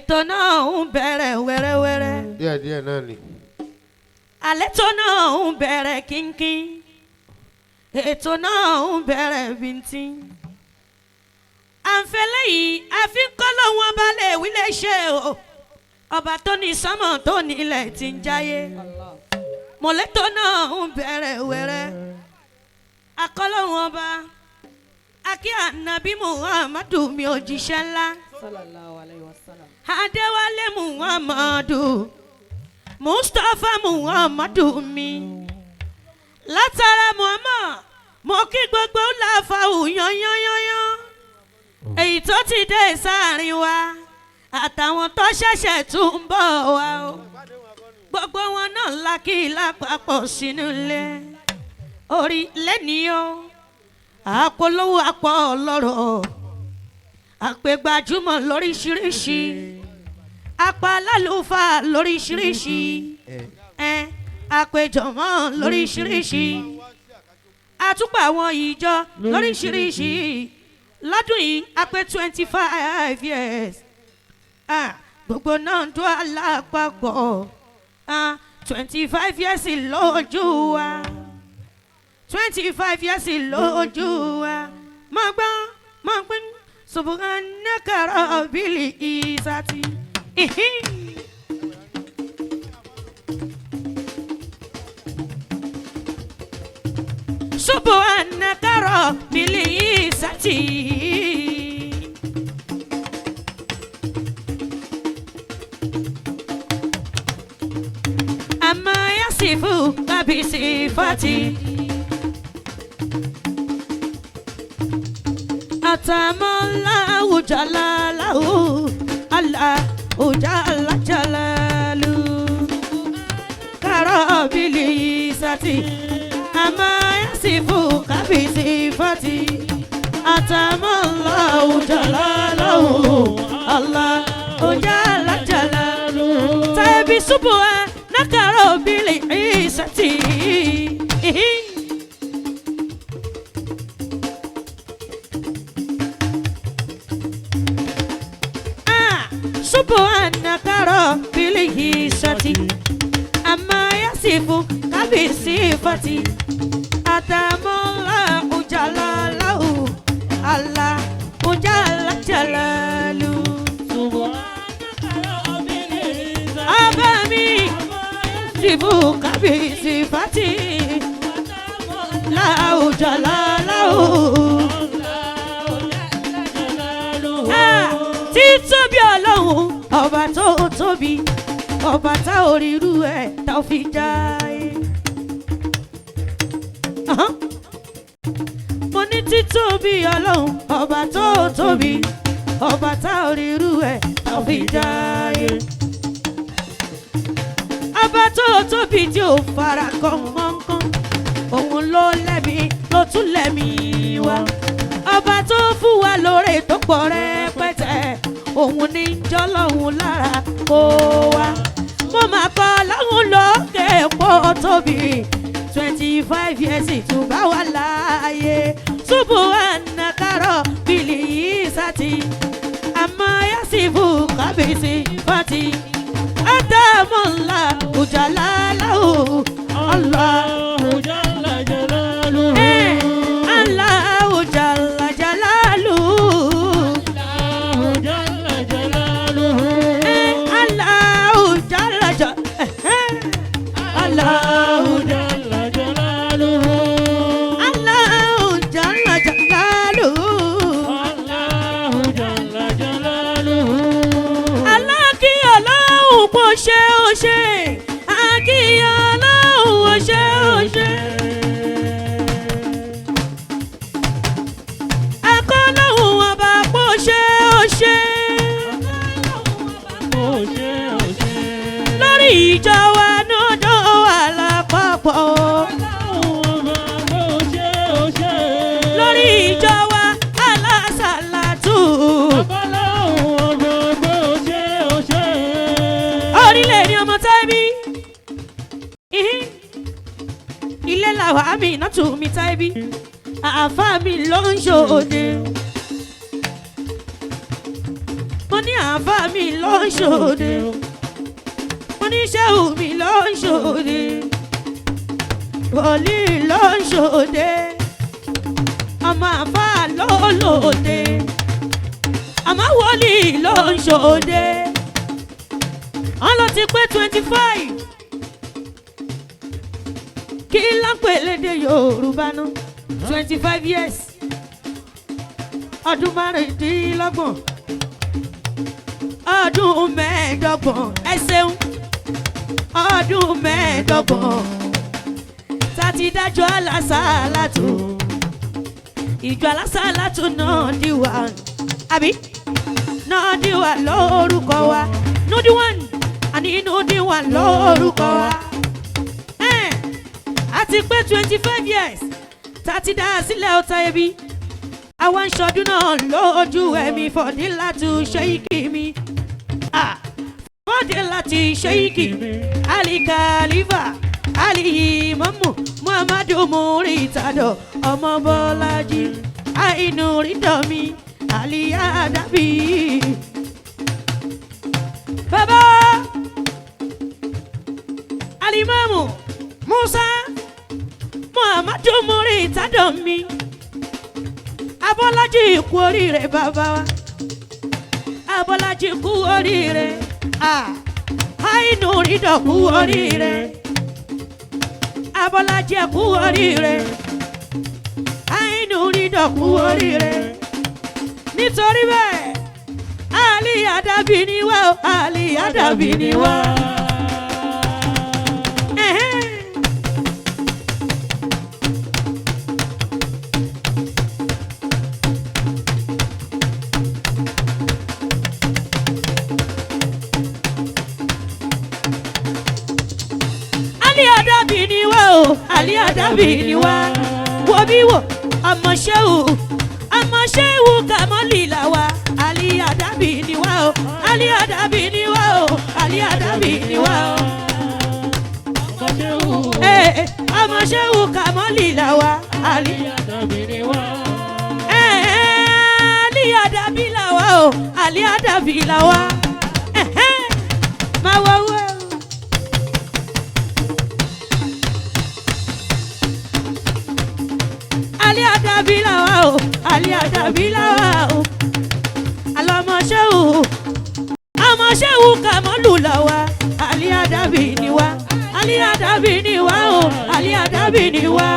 Ètò náà ń bẹ̀rẹ̀ wẹ́rẹ́wẹ́rẹ́. Díẹ̀díẹ̀ náà ni. Àlétò náà ń bẹ̀rẹ̀ kínkín. Ètò náà ń bẹ̀rẹ̀ bíntín. Àǹfẹ̀lẹ́ yìí àfi ń kọ́ lóhun ọba lè wí lè ṣe o. Ọba tó ní sánmọ̀ tó ní ilẹ̀ tí ń jáyé. Mọ̀lẹ́tò náà ń bẹ̀rẹ̀ wẹ́rẹ́. Akọ́lóhun ọba. Akí ànábì Muhammadu mi òjíṣẹ́ ńlá. Sallallahu alayhi wa sallam. Adéwálé Muhammadu Mustapha Muhammadu mi látara Muhammad mo kí gbogbo láfàù yányányányán èyí tó ti dé sáàrin wa àtàwọn tó ṣẹ̀ṣẹ̀ tún ń bọ̀ wá o gbogbo wọn náà la kí lápapọ̀ sínú ilé orí lẹ́nìí o àpolówó àpọ̀ ọlọ́rọ̀ àpègbàjúmọ̀ lóríṣiríṣi apalálùfà lóríṣiríṣi ẹ àpèjọmọ́ lóríṣiríṣi àtúpọ̀ àwọn ìjọ lóríṣiríṣi lọ́dún yìí àpè 25 years. Ah, gbogbo náà ń dún alápapọ̀ 25 years lójú wa, 25 years lójú wa. Mọ̀ gbọ́n mọ̀ gbọ́n subhanaka rabbil izzati. Ihin. Subhanaka rabbil izzati. Amma yasifu kabisifati. Atamallahu jalalahu Allahu jalla jalalu karabili isati ama yasifu kabisifati atamallahu jalalahu Allahu jalla jalalu tẹbi subuha nakarabili isati. Ah, subhanaka rabbil izzati amma yasifu kabisifati atamallahu jalalahu Allahu jalla jalalu. Ọba mi sifu kabisifati lahu jalalahu. Ah, títóbi ọlọ́run ọba tó tóbi ọba tá ò rí irú ẹ̀ tá ò fi já ẹ. Ahán. Mo ní títóbi ọlọ́run ọba tó tóbi ọba tá ò rí irú ẹ̀ tá ò fi já ẹ. Ọba tó tóbi tí ò fara kan mọ́kàn òun ló lẹ́bi ló tún lẹ́mí wá ọba tó fún wa lóore tó pọ̀ rẹpẹtẹ òun ní jọlọ́hun lára kó wa mo máa kọ́ lọ́hun lókè pọ̀ tóbi 25 years tó bá wà láàyè ṣubú ànàkárọ̀ bìlì yìí sátì àmọ́ yásìfù kábíyèsí fati ádámù ńlá òjàlá láwù Allah. Allahu jalla jalalu. Allahu jalla Allahu Allahu jalla jalalu. Alákì Ọlọ́run kò ṣe ó ṣe. Àkì Ọlọ́run ó ṣe ó ṣe. Akọ́lọ́hún ọba kò ṣe ó ṣe. Lórí ìjọ wa nọ́dọ̀ wà lápapọ̀. Lórí ìjọ wa alásàlátù. Orílẹ̀ ní ọmọ táìbí. Ihin. Ilé làwọn àmì iná tù mí táìbí. Àáfàá mi ló ń ṣòde. Mo ní Àfa mi ló ń ṣòde, oníṣẹ́wù mi ló ń ṣòde, wòlíì ló ń ṣòde, ọmọ àfa ló lòde, àmọ́ wòlíì ló ń ṣòde. Wọ́n ló ti pé 25. Kí ló ń pè lédè Yorùbá ná? 25 years, ọdún 25, ọdún 25, ẹ ṣeun, ọdún 25 tàti dájọ́ alásàlátù, ìjọ alásàlátù náà di wà, àbí náà di wà lórúkọ wa, nudiwan àní nudiwan lórúkọ wa. Ẹ̀, àti pé 25 years tàti dá sílẹ̀ ọ̀tá ẹbí, àwa ń ṣọdún náà lójú ẹ̀mí Fọ̀dílàtú Ṣéìkì mi. Ah, Fọ̀dílàtú Ṣéìkì Ali Khalifa Ali Imamu Muhammadu Muritado ọmọ Bọ́lájí Àìnú Rídọ̀mí Ali Adabi. Bàbá Alimamu Musa Muhammadu Muritado mi. Abọ́lájí, kú oríire bàbá wa. Abọ́lájí, kú oríire. Àìnú rídọ̀, kú oríire. Abọ́lájí, kú oríire. Àìnú rídọ̀, kú oríire. Nítorí bẹ́ẹ̀, Ali Adabi ni wá o, Ali Adabi ni wá. Ẹ̀hẹ́n. Ali Adabi ni wá o, Ali Adabi ni wá. Wo bí wò, ọmọ ṣéwù, ọmọ ṣéwù Kàmọ́lì là wá. Ali Adabi ni wá o, Ali Adabi ni wá o, Ali Adabi ni wá o. Ee, ọmọ ṣéwù Kàmọ́lì là wá. Ali Ali Adabi là wá o, Ali Adabi là wá. Ẹ̀hẹ́n, máa wọ wẹ́ o. Ali Adabi là wá o, Ali Adabi là wá o. Alọmọṣẹ́wù, ọmọṣẹ́wù Kàmọ́lù là wá. Ali Adabi ni wá, Ali Adabi ni wá o, Ali Adabi ni wá.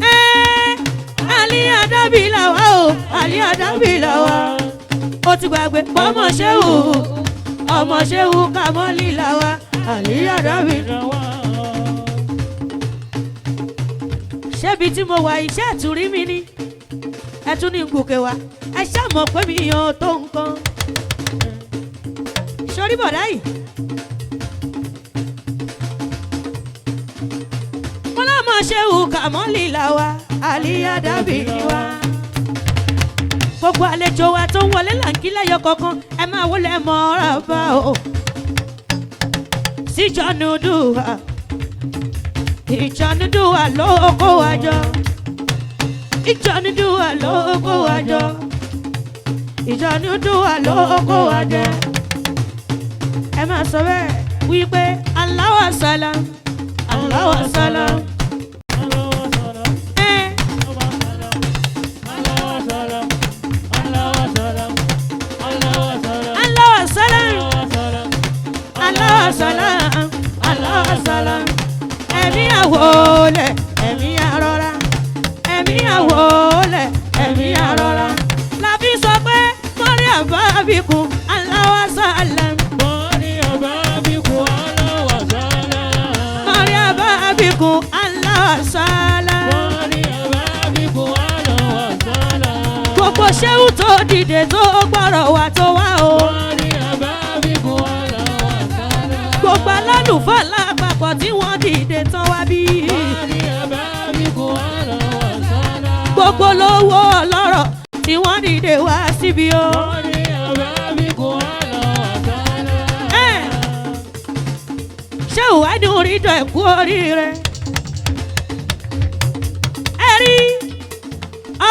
Ẹ́, Ali Adabi là wá o, Ali Adabi là wá. Ó ti gbàgbé pọ́mọṣẹ́wù, ọmọṣẹ́wù Kàmọ́lì là wá. Ali Adabi. Ṣébi tí mo wà, iṣẹ́ àtúrí mi ni ẹ tún ní gòkè wá, ẹ ṣàmọ̀ pé mi yan tó nǹkan. Sórí bọ̀dá yìí. Mo lọ́mọ ṣéwù Kàmọ́lì là wá, Àlíyá dàbí ni wá. Gbogbo àlejò wa tó ń wọlé là ń kí lẹ́yọ kọ̀ọ̀kan, ẹ máa wọlé mọ́ ọ́rọ̀ bá o. Síjọ́nù dùwà, ìjọ́nùdùwà ló kó wa jọ, ìjọ́nùdùwà ló kó wa jọ, ìjọ́nùdùwà ló kó wa jẹ. Ẹ máa sọ bẹ́ẹ̀ wípé Allahu salam, Allahu salam. Ẹ Allahu salam, Allahu salam, Allahu salam. Ẹ̀mí àwọlẹ̀, ẹ̀mí àrọ́ra, ẹ̀mí àwọlẹ̀, ẹ̀mí àrọ́ra. Láfi sọ pé mọ́rí àbábíkun Allahu salam. Mọ́rí àbábíkun Allahu salam. Gbogbo ṣéwù tó dìde tó gbọ́rọ̀ wá tó wá o. Gbogbo alálùfáà lápapọ̀ tí wọ́n dìde tán wá bí. Gbogbo lówó ọlọ́rọ̀ tí wọ́n dìde wá síbi o. Ẹ̀, ṣé ìwádìí orídọ̀ ẹ̀kú oríire? Ẹ rí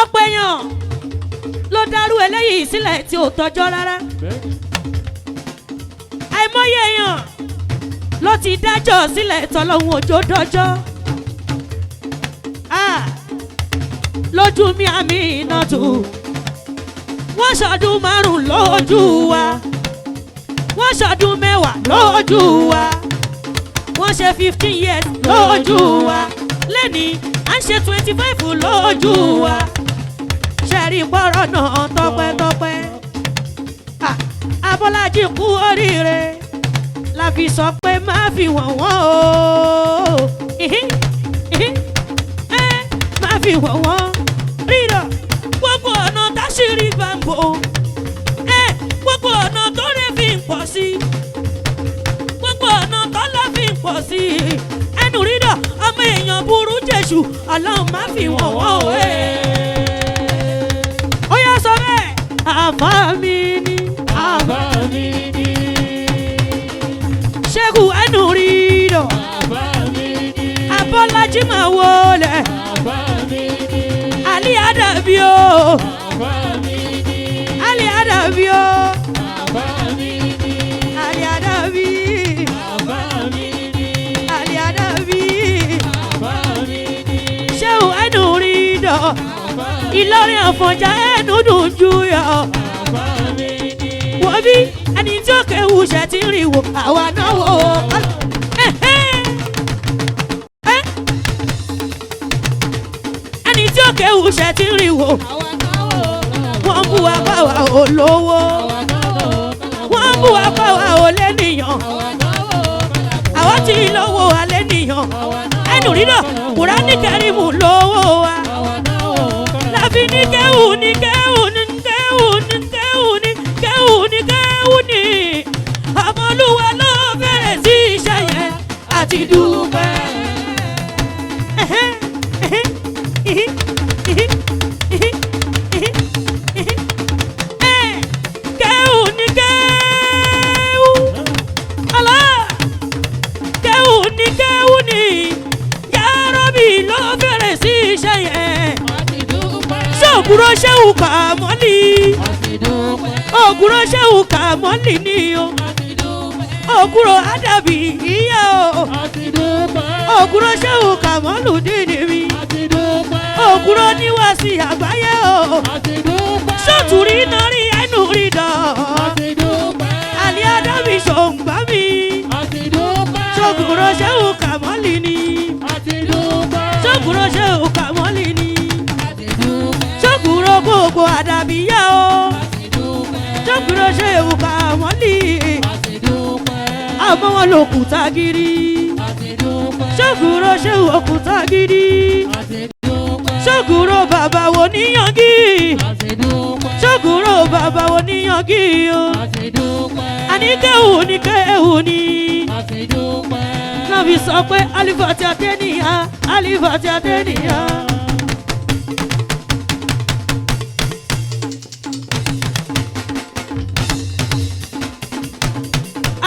ọ̀pọ̀ èèyàn ló dárú eléyìí sílẹ̀ tí ò tọ́jọ́ rárá. Àìmọye èèyàn ló ti dájọ́ sílẹ̀ tọ́lọ́hún òjò dọ́jọ́. Ah, lójú mi àmì iná tù, wọ́n ṣọdún 5 lójú wa, wọ́n ṣọdún 10 lójú wa, wọ́n ṣe 15 years lójú wa, lẹ́ni à ń ṣe 25 lójú wa. Ṣẹ̀rí pọ̀rọ̀ náà tọpẹ́tọpẹ́. Ah, Abọ́lájí kú oríire la fi sọ pé má fi wọ̀n wọ́n o. Ìhín, ìhín, ẹ́, má fi wọ̀n wọ́n. Rírọ̀ gbogbo ọ̀nà táṣírí bá ń bò, ẹ́, gbogbo ọ̀nà tó rẹ̀ fi ń pọ̀ sí, gbogbo ọ̀nà tọ́lá fi ń pọ̀ sí. Ẹnu rírọ̀ ọmọ èèyàn burú jésù, ọlọ́run má fi wọ̀n wọ́n o. Ó yá, sọ bẹ́ẹ̀, àfa mi ni àfa ṣẹ́gun ẹnu rírọ̀ Abọ́lájí máa wọlé Ali Adabi o, Ali Adabi o, Ali Adabi, Ali Adabi, ṣẹ́gun ẹnu rírọ̀ Ìlọrin Àfọ̀njá ẹnu dùn jù yọ wọ́n bí ẹni tí ó kéwu ṣe ti ń rí wò àwa náà wò ó. Ẹni tí ó kéwu ṣe ti ń rí wò, wọ́n bú wa bá wa ò lówó, wọ́n bú wa bá wa ò lẹ́nìyàn, àwa tí lówó alẹ́ nìyàn. Ẹnu rírọ̀ Kùránì Kẹ́rímù lówó wa láfi ní kéwù ní kéwù ní kéwù ní kéwù ní kéwù ní kéwù ní. Ọmọlúwa ló bẹ̀rẹ̀ sí iṣẹ́ yẹn àti dúpẹ́. Kéwù ní kéwù, Allah, kéwù ní kéwù ní, Ya Rabbi ló bẹ̀rẹ̀ sí iṣẹ́ yẹn. Ṣé ògùrọ̀ ṣéwù kàmọ́lì? Ògùrọ̀ ṣéwù kàmọ́lì ni o. Ògùrọ̀ àdàbí ìyá o. Ògùrọ̀ ṣéwù kàmọ́lù dín mi. Ògùrọ̀ níwàásí àgbáyé o. Ṣòtúrí náà rí ẹnu rí dọ̀. Àlẹ́ àdàbí ṣòǹgbà mi. Ṣògùrọ̀ ṣéwù kàmọ́lì ni. Ṣògùrọ̀ ṣéwù kàmọ́lì ni. Ṣògùrọ̀ gbogbo àdàbí yá o. Ṣògùrọ̀ ṣéwù kàmọ́lì. Àmọ́ wọn lòkùtà gírí. Ṣògùrọ̀ ṣéwù òkúta gírí. Ṣògùrọ̀ bàbá wo níyàngí. Ṣògùrọ̀ bàbá wo níyàngí o. Àní kéwù ní kéwù ní. Náà fi sọ pé alifati atẹ́nìyà, alifati atẹ́nìyà.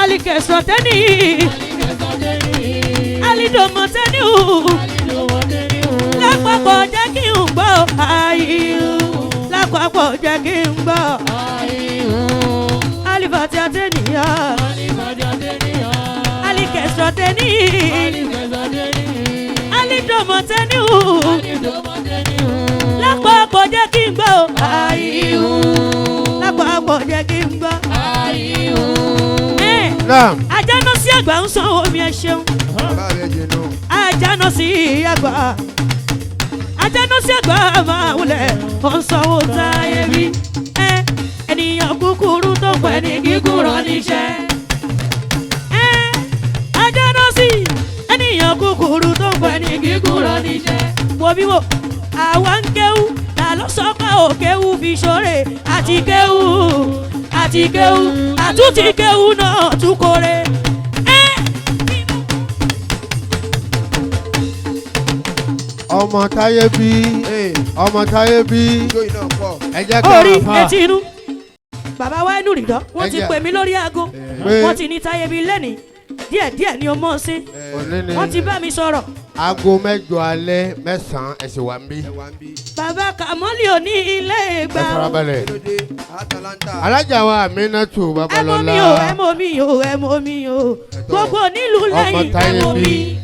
Alikẹsọ tẹ́nì, alidomo tẹ́nì o. Lápapọ̀ jẹ́ kí n gbọ́ ayé o. Lápapọ̀ jẹ́ kí n gbọ́ alifati atẹ́nìyà, alikẹsọ tẹ́nì, alidomo tẹ́nì o. Lápapọ̀ jẹ́ kí n gbọ́ ayé o. Lápapọ̀ jẹ́ kí n gbọ́. Ẹ̀, Naam. Ajáná sí àgbà ń san omi, ẹ ṣeun. Bàbá rẹ̀ jìnnà. Ajáná sí àgbà, ajáná sí àgbà máa wulẹ̀ ó ń sanwó táyé bí. Ẹ ènìyàn kúkúrú tó pẹ́ ní gígùn rán níṣẹ́. Ẹ ajáná sí ènìyàn kúkúrú tó pẹ́ ní gígùn rán níṣẹ́. Wo bí wo àwa ń kéwú, ta ló sọ pé ò kéwú fi ṣoore? Àti kéwú, àti kéwú, àtúntì kéwú náà tún kórè. Ẹ Ọmọ táyé bí, ọmọ táyé bí, Ijó iná pọ̀. ẹ jẹ́ ká orí wà fà. etí inú bàbá wa inú rìndọ́, wọ́n ti Ẹ̀jẹ̀. pè mí lórí aago, Pé wọ́n ti ní táyé bíi lẹ́nìí díẹ̀díẹ̀ ni o mọ̀ sí. Òní ni Wọ́n ti bá mi sọ̀rọ̀. Aago 8 alẹ́ 9 ẹ̀sìn wà ń bí. Ẹ wà ń bí. Bàbá Kàmọ́lì ò ní ilé Ẹ ìgbà o. farabalẹ̀. Kí ló dé? Atalanta. Alájà wa Aminatu Ẹ mọ Babalọlá. mi o, ẹ mọ mi o, ẹ mọ mi o. Gbogbo nílùú Ọmọ lẹ́yìn ẹ táyé mọ bí. mi.